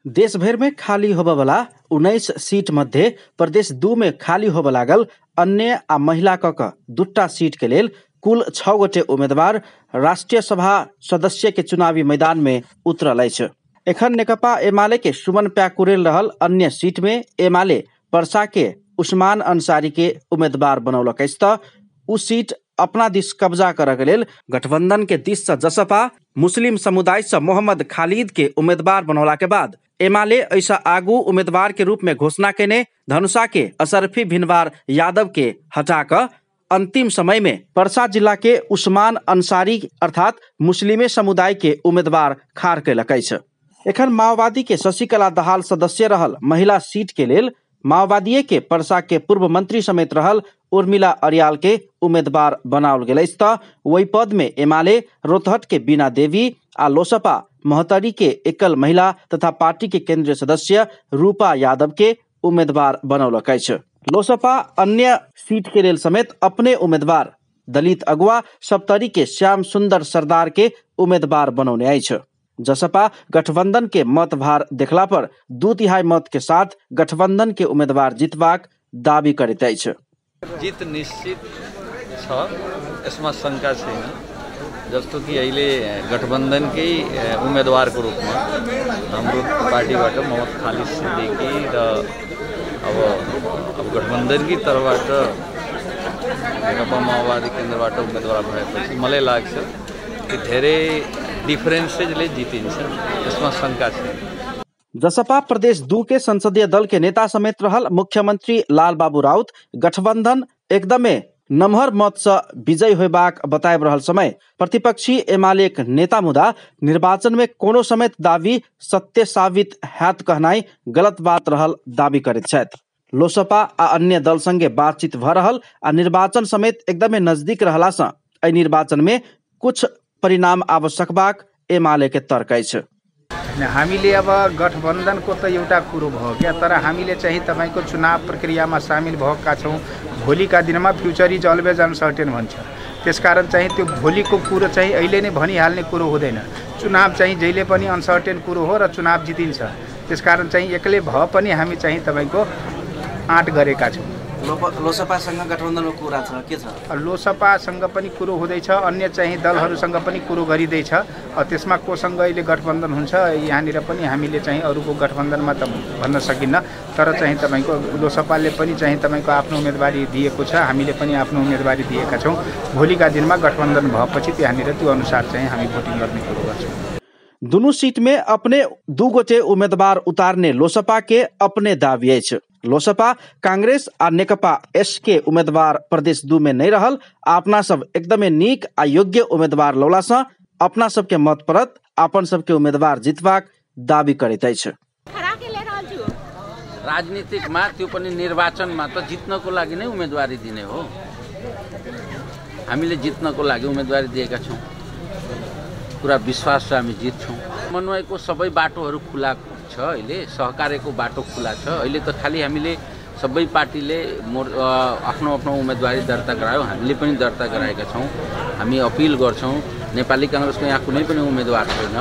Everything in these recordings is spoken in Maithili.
देशभर में खाली होबयवला 19 सीट मध्ये प्रदेश 2 में खाली होबय लागल अन्य आ महिला क क 2टा सीट के लेल कुल 6 गोटे उम्मीदवार राष्ट्रीय सभा सदस्य के चुनावी मैदान में उतरल अछि। एखन नेकपा एमाले के सुमन प्याकुरेल रहल अन्य सीट में एमाले परसा के उस्मान अंसारी के उम्मीदवार बनौलक अछि त उ सीट अपना दिस कब्जा करऽ के लेल गठबंधन के दिस से जसपा मुस्लिम समुदाय से मोहम्मद खालिद के उम्मीदवार बनौला के बाद एमाले ऐसा आगू उम्मीदवार के रूप में घोषणा केने धनुषा के असरफी भिनवार यादव के हटा कऽ अंतिम समय में परसा जिला के उस्मान अंसारी अर्थात मुस्लिमे समुदाय के उम्मीदवार खाड़ कयलक अछि। एखन माओवादी के शशिकला दहाल सदस्य रहल महिला सीट के लेल माओवादीए के परसा के पूर्व मंत्री समेत रहल उर्मिला अरियाल के उम्मीदवार बनाओल गेल अछि त ओहि पद में एमाले रोतहट के बीना देवी आ लोसपा महोत्तरी के एकल महिला तथा पार्टी के केंद्रीय सदस्य रूपा यादव के उम्मीदवार बनौलक अछि। लोसपा अन्य सीट के लेल समेत अपने उम्मीदवार दलित अगुआ सप्तरी के श्याम सुंदर सरदार के उम्मीदवार बनौने अछि। जसपा गठबंधन के मतभार देखला पर 2/3 मत के साथ गठबंधन के उम्मीदवार जितबाक दावी करैत अछि। जित निश्चित छ, यसमा शंका छैन। जस्तो कि अहिले गठबन्धनकै उम्मेदवारको रूपमा हाम्रो पार्टीबाट मोहम्मद खालिद सिद्दिकी र अब अब गठबन्धनकै तर्फबाट नेकपा माओवादी केन्द्रबाट उम्मेदवार भएपछि मलाई लाग्छ कि धेरै डिफरेन्सेसले जितिन्छ, यसमा शंका छैन। जसपा प्रदेश 2 के संसदीय दल के नेता समेत रहल मुख्यमंत्री लालबाबू राउत गठबंधन एकदमे नमहर मत से विजयी होबाक बताबि रहल समय प्रतिपक्षी एमाले नेता मुदा निर्वाचन में कोनो समेत दावी सत्य साबित हैत कहनाइ गलत बात रहल दावी करैत छथि। लोसपा आ अन्य दल संगे बातचीत भ रहल आ निर्वाचन समेत एकदमे नजदीक रहला से एहि निर्वाचन में कुछ परिणाम आबि सकबाक एमाले के तर्क अछि। हामीले अब गठबन्धनको त एउटा कुरो भयो क्या, तर हामीले चाहिँ तपाईको चुनाव प्रक्रियामा सामेल भएका छौँ। भोलिका दिनमा फ्युचर is always uncertain भन्छ, त्यसकारण चाहिँ त्यो भोलिको कुरो चाहिँ अहिले नै भनिहाल्ने कुरो हुँदैन। चुनाव चाहिँ जहिले पनि अनसर्टेन कुरो हो र चुनाव जितिन्छ, त्यसकारण चाहिँ एक्लै भए पनि हामी चाहिँ तपाईको आँट गरेका छौँ। लोसपासँग गठबन्धनको कुरा छ, के छ? लोसपासँग पनि कुरो हुँदैछ, अन्य चाहिँ दलहरूसँग पनि कुरो गरिँदैछ। त्यसमा कोसँग अहिले गठबन्धन हुन्छ यहाँनिर पनि हामीले चाहिँ अरूको गठबन्धनमा त भन्न सकिन्न, तर चाहिँ तपाईँको लोसपाले पनि चाहिँ तपाईँको आफ्नो उम्मेदवारी दिएको छ, हामीले पनि आफ्नो उम्मेदवारी दिएका छौँ। भोलिका दिनमा गठबन्धन भएपछि त्यहाँनिर त्यो अनुसार चाहिँ हामी भोटिङ गर्ने कुरो गर्छौँ। दुनू सीट में अपने 2 गोटे उम्मीदवार उतारने लोसपा के अपने दावी अछि। लोसपा कांग्रेस आ नेकपा एस के उम्मीदवार प्रदेश 2 में नहीं रहल, अपना सब एकदमे नीक आ योग्य उम्मीदवार लौला से अपना सबके मत पड़त अपन सबके उम्मीदवार जितबाक दावी करैत अछि। राजनीतिकमा त्यो पनि निर्वाचनमा त जित्नको लागि नै उम्मेदवारी दिने हो, हामीले जित्नको लागि उम्मेदवारी दिएका छौँ, पुरा विश्वास छ हामी जित्छौँ। समन्वयको सबै बाटोहरू खुला छ, अहिले सहकार्यको बाटो खुला छ। अहिले त खालि हामीले सबै पार्टीले आफ्नो आफ्नो उम्मेदवारी दर्ता गरायो, हामीले पनि दर्ता गराएका छौँ। हामी अपिल गर्छौँ, नेपाली काङ्ग्रेसको यहाँ कुनै पनि उम्मेदवार छैन,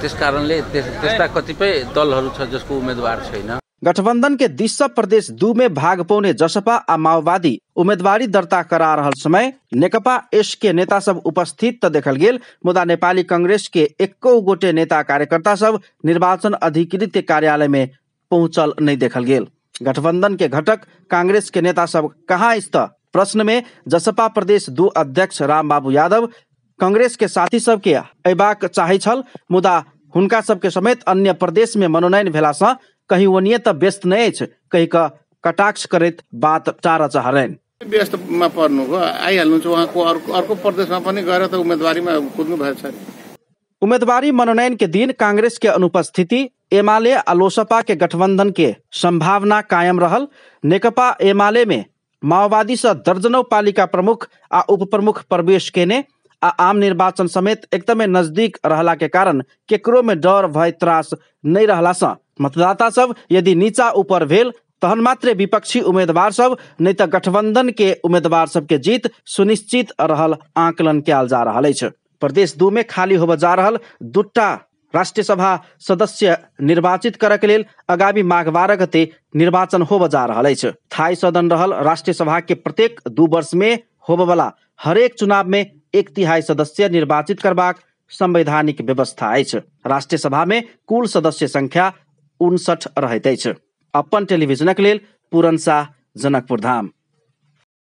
त्यस कारणले त्यस्ता कतिपय दलहरू छ जसको उम्मेदवार छैन। गठबंधन के दिस से प्रदेश 2 में भाग पौने जसपा आ माओवादी उम्मीदवारी दर्ता करा रहल समय नेकपा एस के नेता सब उपस्थित त देखल गेल, मुदा नेपाली कांग्रेस के एको गोटे नेता कार्यकर्ता सब निर्वाचन अधिकृत के कार्यालय में पहुंचल नहीं देखल गेल। गठबंधन के घटक कांग्रेस के नेता सब कहाँ अछि त प्रश्न में जसपा प्रदेश 2 अध्यक्ष रामबाबू यादव कांग्रेस के साथी सब के अयबाक चाहै छल, मुदा हुनका सबके समेत अन्य प्रदेश में मनोनयन भेला से कहीं ओनिए त व्यस्त नहीं अछि कही क कटाक्ष करैत बात टार चाहलनि। व्यस्तमा पर्नु हो आइहाल्नुहुन्छ, उहाँको अर्को प्रदेशमा पनि गएर त उम्मेदवारीमा कुद्नु भएको छ। उम्मेदवारी मनोनयन के दिन कांग्रेस के अनुपस्थिति एमाले आ लोसपा के गठबंधन के संभावना कायम रहल। नेकपा एमाले में माओवादी से दर्जनों पालिका प्रमुख आ उपप्रमुख प्रवेश केने आ आम निर्वाचन समेत एकदमै नजदीक रहला के कारण केकरो में डर भय त्रास नहीं रहला से मतदाता सब यदि नीचा ऊपर भेल तहन मात्रे विपक्षी उम्मीदवार सब नहीं त गठबंधन के उम्मीदवार सबके जीत सुनिश्चित रहल आकलन कयल जा रहल अछि। प्रदेश 2 में खाली होबय जा रहल 2टा राष्ट्रिय सभा सदस्य निर्वाचित करऽ के लेल आगामी माघ 12 गते निर्वाचन होबऽ जा रहल अछि। थाई सदन रहल राष्ट्रिय सभा के प्रत्येक 2 वर्ष में होबऽवला हरेक चुनाव में 1/3 सदस्य निर्वाचित करबाक संवैधानिक व्यवस्था अछि। राष्ट्रिय सभा में कुल सदस्य संख्या 59 रहैत अछि। अपन टेलिभिजनक लेल पूरन शाह, जनकपुर धाम।